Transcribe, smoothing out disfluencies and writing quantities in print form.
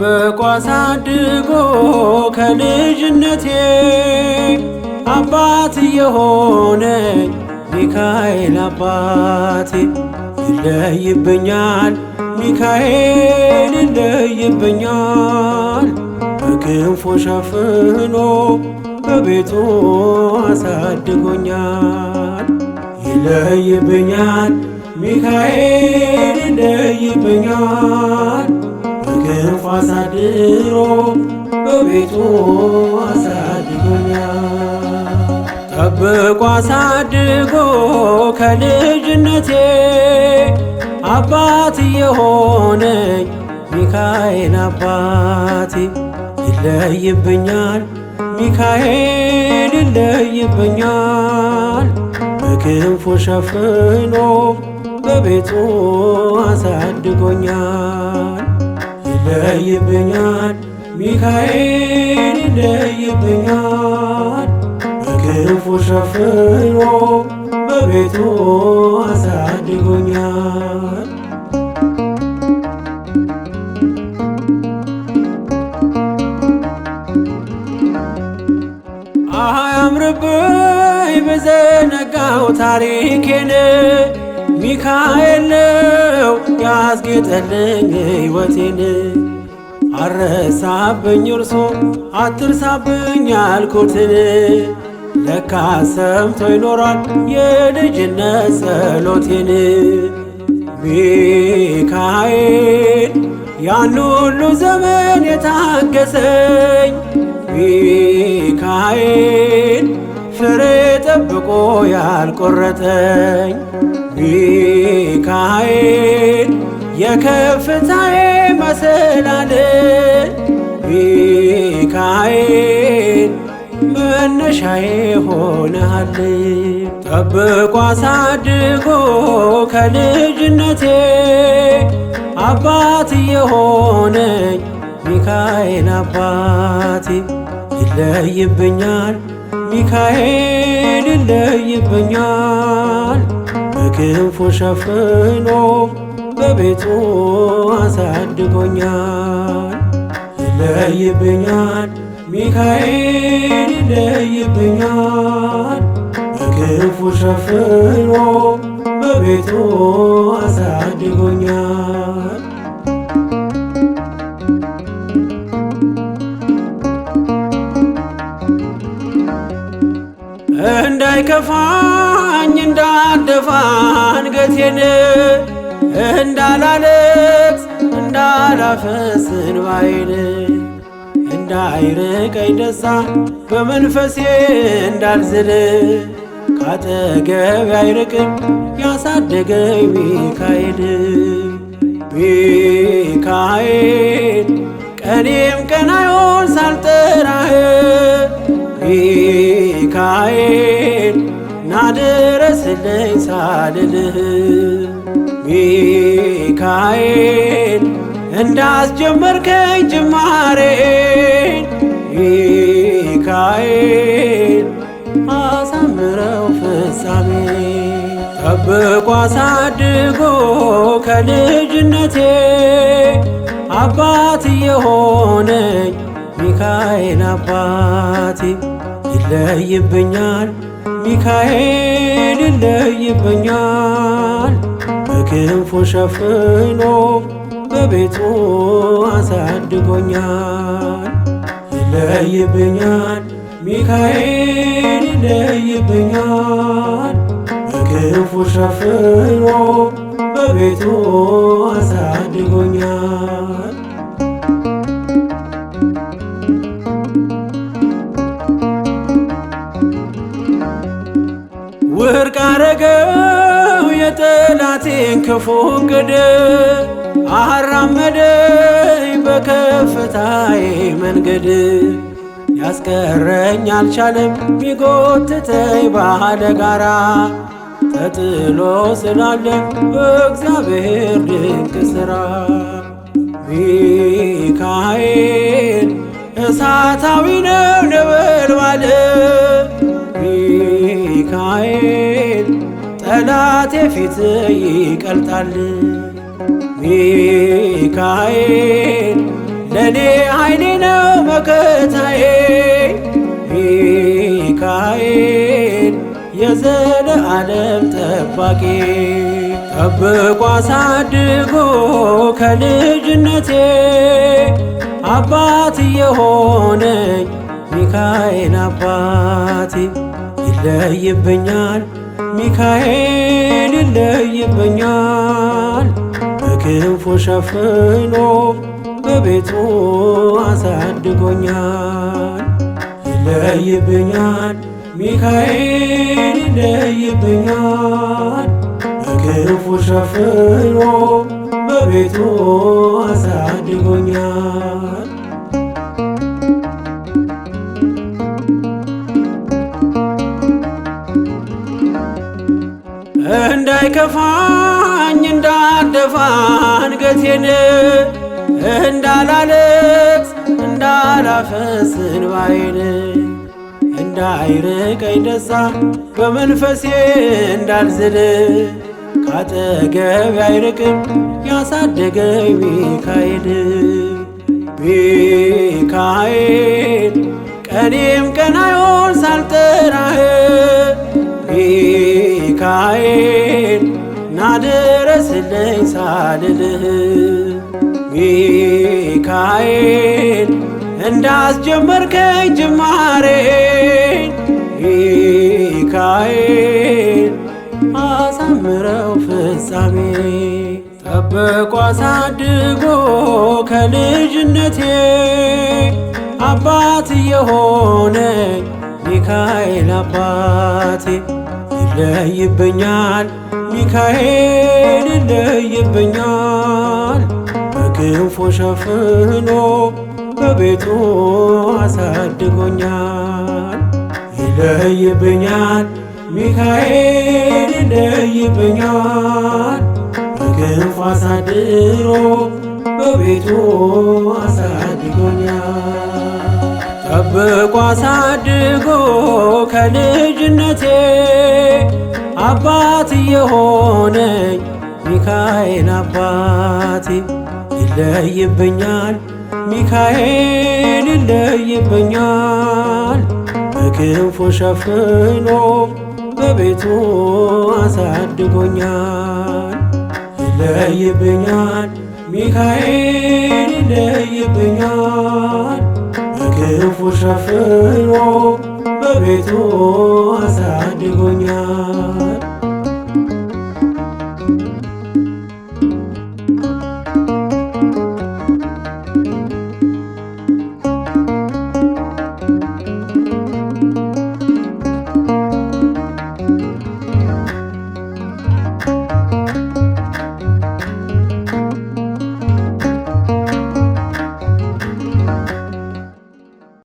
ጠብቆ አሳድጎ ከልጅነቴ አባት የሆነኝ ሚካኤል አባቴ ይለይብኛል ሚካኤል ይለይብኛል በክንፉ ሸፍኖ በቤቱ አሳድጎኛል። ይለይብኛል ሚካኤል ይለይብኛል በክንፉ አሳድሮ በቤቱ አሳድጎኛል። ጠብቆ አሳድጎ ከልጅነቴ አባት የሆነኝ ሚካኤል አባቴ ይለይብኛል ሚካኤል ይለይብኛል በክንፉ ሸፍኖ በቤቱ አሳድጎኛል። ይለይብኛል ሚካኤል ይለይብኛል በክንፉ ሸፍኖ በቤቱ አሳድጎኛል። አያምርብኝ ብዘነጋው ታሪኬን ሚካኤል ነው ያስጌጠልኝ ሕይወቴን። አረሳብኝ እርሶ አትርሳብኝ ያልኩትን ለካ ሰምቶ ይኖራል የልጅነት ጸሎቴን። ሚካኤል ያን ሁሉ ዘመን የታገሰኝ ሚካኤል ፍሬ ጠብቆ ያልቆረጠኝ ሚካኤል የከፍታዬ መሰላል ሚካኤል መነሻዬ ሆነሃል። ጠብቆ አሳድጎ ከልጅነቴ አባት የሆነኝ ሚካኤል አባቴ ይለይብኛል ሚካኤል ይለይብኛል በክንፉ ሸፍኖ በቤቱ አሳድጎኛል። ይለይብኛል ሚካኤል ይለይብኛል በክንፉ ሸፍኖ በቤቱ አሳድጎኛል። እንዳይከፋኝ እንዳልደፋ አንገቴን እንዳላለቅስ እንዳላፈስ እንባዬን እንዳይርቀኝ ደስታ በመንፈሴ እንዳልዝል ካጠገቤ አይርቅም ያሳደገኝ ሚካኤል። ሚካኤል ቀኔም ቀናዮን ሳልጠራህ ሚካኤል ናድረስልኝ ሳልልህ ሚካኤል እንዳስጀመርከኝ ጅማሬን ሚካኤል አሳምረው ፍጻሜ። ጠብቆ አሳድጎ ከልጅነቴ አባት የሆነኝ ሚካኤል አባቴ ይለይብኛል ሚካኤል ይለይብኛል በክንፉ ሸፍኖ በቤቱ አሳድጎኛል። ይለይብኛል ሚካኤል ይለይብኛል በክንፉ ሸፍኖ በቤቱ አሳድጎኛል። ውድቅ አረገው የጠላቴን ክፉ እቅድ አራመደኝ በከፍታዬ መንገድ ያስቀረኝ አልቻለም ቢጎትተኝ ባለ ጋራ ተጥሎ ስላለ በእግዚአብሔር ድንቅ ሥራ። ሚካኤል እሳታዊ ነው ነበልባል ሚካኤል ጠላቴ ፊት ይቀልጣል። ሚካኤል ለኔ ኃይሌ ነው መከታዬ። ሚካኤል የዘለዓለም ጠባቂ ጠብቆ አሳድጎ ከልጅነቴ አባት የሆነኝ ሚካኤል አባቴ። ይለይብኛል ሚካኤል ይለይብኛል፣ በክንፉ ሸፍኖ በቤቱ አሳድጎኛል። ይለይብኛል ሚካኤል ይለይብኛል፣ በክንፉ ሸፍኖ በቤቱ አሳድጎኛል። እንዳይከፋኝ እንዳልደፋ አንገቴን፣ እንዳላለቅስ እንዳላፈስ እንባዬን፣ እንዳይርቀኝ ደስታ በመንፈሴ እንዳልዝል፣ ካጠገቤ አይርቅም ያሳደገኝ ሚካኤል። ሚካኤል ቀኔም ቀን አይሆን ሳልጠራህ፣ ሚካኤል ናድረስልኝ ሳልልህ፣ ሚካኤል እንዳስጀመርከኝ ጅማሬን፣ ሚካኤል አሳምረው ፍጻሜ። ጠብቆ አሳድጎ ከልጅነቴ አባት የሆነኝ ሚካኤል አባቴ። ይለይብኛል ሚካኤል ይለይብኛል፣ በክንፉ ሸፍኖ በቤቱ አሳድጎኛል። ይለይብኛል ሚካኤል ይለይብኛል፣ በክንፉ አሳድሮ በቤቱ አሳድጎኛል። ጠብቆ አሳድጎ ከልጅነቴ አባት የሆነኝ ሚካኤል አባቴ። ይለይብኛል ሚካኤል ይለይብኛል፣ በክንፉ ሸፍኖ በቤቱ አሳድጎኛል። ይለይብኛል ሚካኤል ይለይብኛል፣ በክንፉ ሸፍኖ በቤቱ አሳድጎኛል።